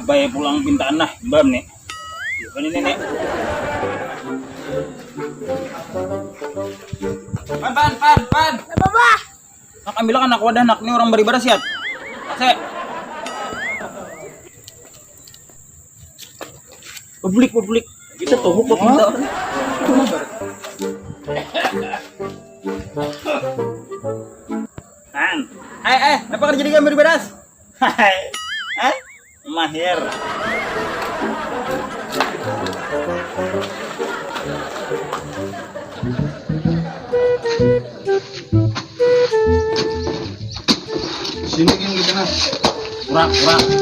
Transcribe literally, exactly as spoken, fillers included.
Baik pulang pintaan nah, bam nih. Ini nih. Pan, pan, pan, pan. Apa, Bah? Nak ambil anak wadah nak, ini orang beribadah siat. Ase. Publik, publik. Kita tuh publik minta. Kan. Eh, eh, apa kerja di gambar beras? Hai. Eh? Mahir. Sini gini kita nah. Kurak, kurak.